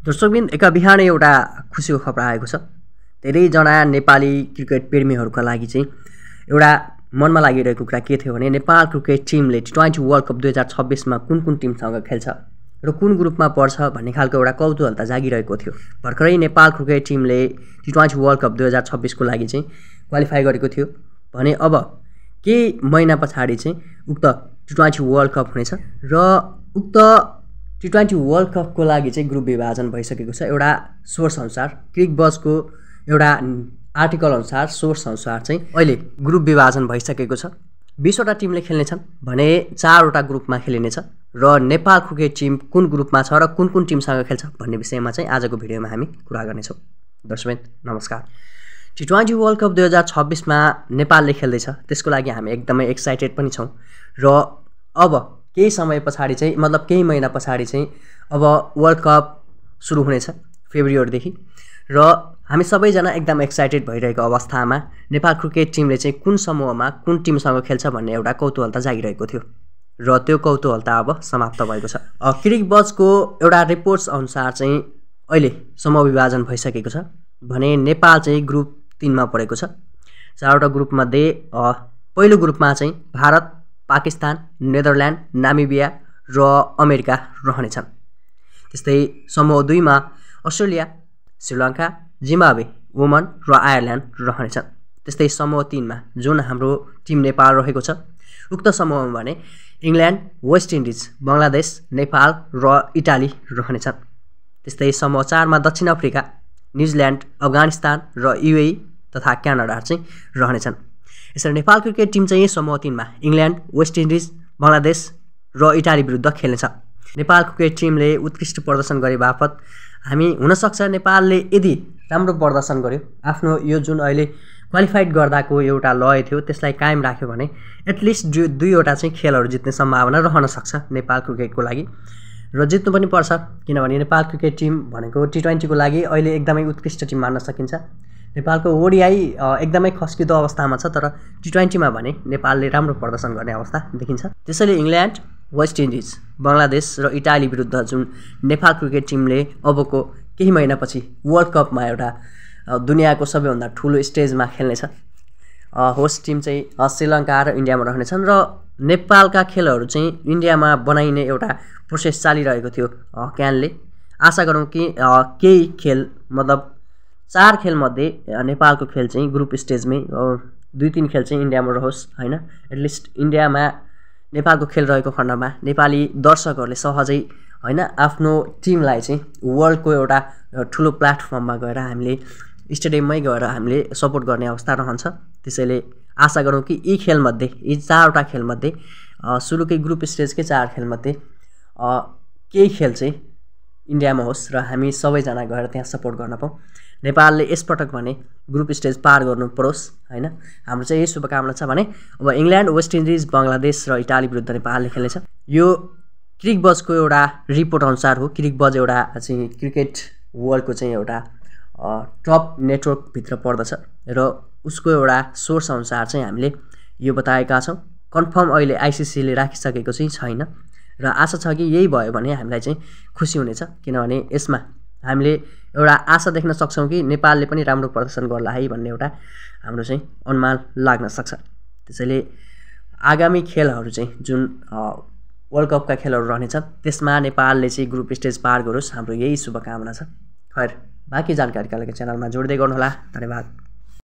दर्शकबिन एका बिहान एउटा खुसीको खबर आएको छ। धेरैजना नेपाली क्रिकेट प्रेमीहरूका लागि चाहिँ एउटा मनमा लागिरहेको कुरा के थियो भने नेपाल क्रिकेट टिमले T20 वर्ल्ड कप 2026 मा कुन टिमसँग खेल्छ र कुन ग्रुपमा पर्छ भन्ने खालको एउटा कौतूहलता जागिरहेको थियो। भर्खरै नेपाल क्रिकेट टिमले T20 वर्ल्ड कप 2026 को लागि चाहिँ क्वालिफाई गरेको थियो भने अब केही महिना पछाडि चाहिँ उक्त T20 वर्ल्ड कप हुनेछ र उक्त T20 वर्ल्ड कप को लागि चाहिँ ग्रुप विभाजन भइसकेको छ। एउटा सोर्स अनुसार क्रिकबजको एउटा आर्टिकल अनुसार सोर्स अनुसार चाहिँ अहिले ग्रुप विभाजन भइसकेको छ। 20 वटा टिमले खेल्नेछन् भने 4 वटा ग्रुपमा खेलिनेछ र नेपाल क्रिकेट टिम कुन ग्रुपमा छ र कुन टिमसँग खेल्छ भन्ने विषयमा चाहिँ आजको भिडियोमा हामी कुरा गर्नेछौँ। दर्शक नमस्कार। T20 वर्ल्ड कप 2026 मा नेपालले खेल्दैछ, त्यसको लागि हामी एकदमै एक्साइटेड पनि छौँ र अब केही समय पछाडि चाहिँ मतलब केही महिना पछाडि चाहिँ अब वर्ल्ड कप सुरु हुनेछ फेब्रुअरीदेखि र हामी सबैजना एकदम एक्साइटेड भइरहेको अवस्थामा नेपाल क्रिकेट टिमले चाहिँ कुन समूहमा कुन टिमसँग खेल्छ भन्ने एउटा कौतूहलता जागिरहेको थियो र त्यो कौतूहलता अब समाप्त भएको छ। क्रिकबजको एउटा रिपोर्ट्स अनुसार चाहिँ अहिले समूह विभाजन भइसकेको छ भने नेपाल चाहिँ ग्रुप 3 मा परेको छ। 4 वटा ग्रुपमध्ये पहिलो ग्रुपमा चाहिँ भारत, पाकिस्तान, नेदरल्यान्ड, नामिबिया र अमेरिका रहनेछन्। त्यस्तै समूह 2 मा अस्ट्रेलिया, श्रीलङ्का, जिम्बाब्वे, ओमन र आयरल्यान्ड रहनेछन्। त्यस्तै समूह 3 मा जुन हाम्रो टिम नेपाल रहेको छ उक्त समूहमा भने England, West Indies, Bangladesh, Nepal र इटाली रहनेछन्। त्यस्तै समूह 4 मा दक्षिण अफ्रिका, न्युजिल्यान्ड, अफगानिस्तान र युएई तथा क्यानाडा चाहिँ रहनेछन्। यसरी नेपाल क्रिकेट टिम चाहिँ समूह 3 मा इङ्ल्यान्ड, वेस्ट इन्डिज, बङ्गलादेश र इटाली विरुद्ध खेल्नेछ। नेपाल क्रिकेट टिमले उत्कृष्ट प्रदर्शन गरे बापत हामी हुनसक्छ नेपालले यदि राम्रो प्रदर्शन गर्यो, आफ्नो यो जुन अहिले क्वालिफाइड गर्दाको एउटा लय थियो त्यसलाई कायम राख्यो भने एटलिस्ट 2 वटा चाहिँ खेलहरू जित्ने सम्भावना रहन सक्छ नेपाल क्रिकेटको लागि र जित्नु पनि पर्छ। किनभने नेपाल क्रिकेट टिम भनेको T20 को लागि अहिले एकदमै उत्कृष्ट टिम मान्न सकिन्छ। नेपालको ओडिआई एकदमै खस्किदो अवस्थामा छ तर T20 मा भने नेपालले राम्रो प्रदर्शन गर्ने अवस्था देखिन्छ। त्यसैले इङ्ल्यान्ड, वेस्ट इन्डिज, बङ्गलादेश र इटाली विरुद्ध जुन नेपाल क्रिकेट टिमले अबको केही महिनापछि वर्ल्ड कपमा एउटा दुनियाँको सबैभन्दा ठुलो स्टेजमा खेल्नेछ। होस्ट टिम चाहिँ श्रीलङ्का र इन्डियामा रहनेछन् र नेपालका खेलहरू चाहिँ इन्डियामा बनाइने एउटा प्रोसेस चालिरहेको थियो क्यानले। आशा गरौँ कि केही खेल मतलब 4 खेलमध्ये नेपालको खेल चाहिँ ग्रुप स्टेजमै 2-3 खेल चाहिँ इन्डियामा रहोस् हैन। एटलिस्ट इन्डियामा नेपालको खेल रहेको खण्डमा नेपाली दर्शकहरूले सहजै हैन आफ्नो टिमलाई चाहिँ वर्ल्डको एउटा ठुलो प्लेटफर्ममा गएर हामीले स्टेडियममै गएर हामीले सपोर्ट गर्ने अवस्था रहन्छ। त्यसैले आशा गरौँ कि यी खेलमध्ये यी 4 वटा खेलमध्ये सुरुकै ग्रुप स्टेजकै 4 खेलमध्ये केही खेल चाहिँ इन्डियामा होस् र हामी सबैजना गएर त्यहाँ सपोर्ट गर्न पाऊँ। नेपालले यसपटक भने ग्रुप स्टेज पार गर्नु परोस् हैन। हाम्रो चाहिँ यही शुभकामना छ भने अब इङ्ल्यान्ड, वेस्ट इन्डिज, बङ्गलादेश र इटाली विरुद्ध नेपालले खेल्नेछ। यो क्रिकबजको एउटा रिपोर्ट अनुसार हो। क्रिकबज एउटा चाहिँ क्रिकेट वर्ल्डको चाहिँ एउटा टप नेटवर्क भित्र पर्दछ र उसको एउटा सोर्स अनुसार चाहिँ हामीले यो बताएका छौँ। कन्फर्म अहिले आइसिसीले राखिसकेको चाहिँ छैन र आशा छ कि यही भयो भने हामीलाई चाहिँ खुसी हुनेछ। किनभने यसमा हामीले एउटा आशा देख्न सक्छौँ कि नेपालले पनि राम्रो प्रदर्शन गर्ला है भन्ने एउटा हाम्रो चाहिँ अनुमान लाग्न सक्छ। त्यसैले आगामी खेलहरू चाहिँ जुन वर्ल्ड कपका खेलहरू रहनेछन् त्यसमा नेपालले चाहिँ ग्रुप स्टेज पार गरोस्, हाम्रो यही शुभकामना छ। खैर बाँकी जानकारीका लागि च्यानलमा जोड्दै गर्नुहोला। धन्यवाद।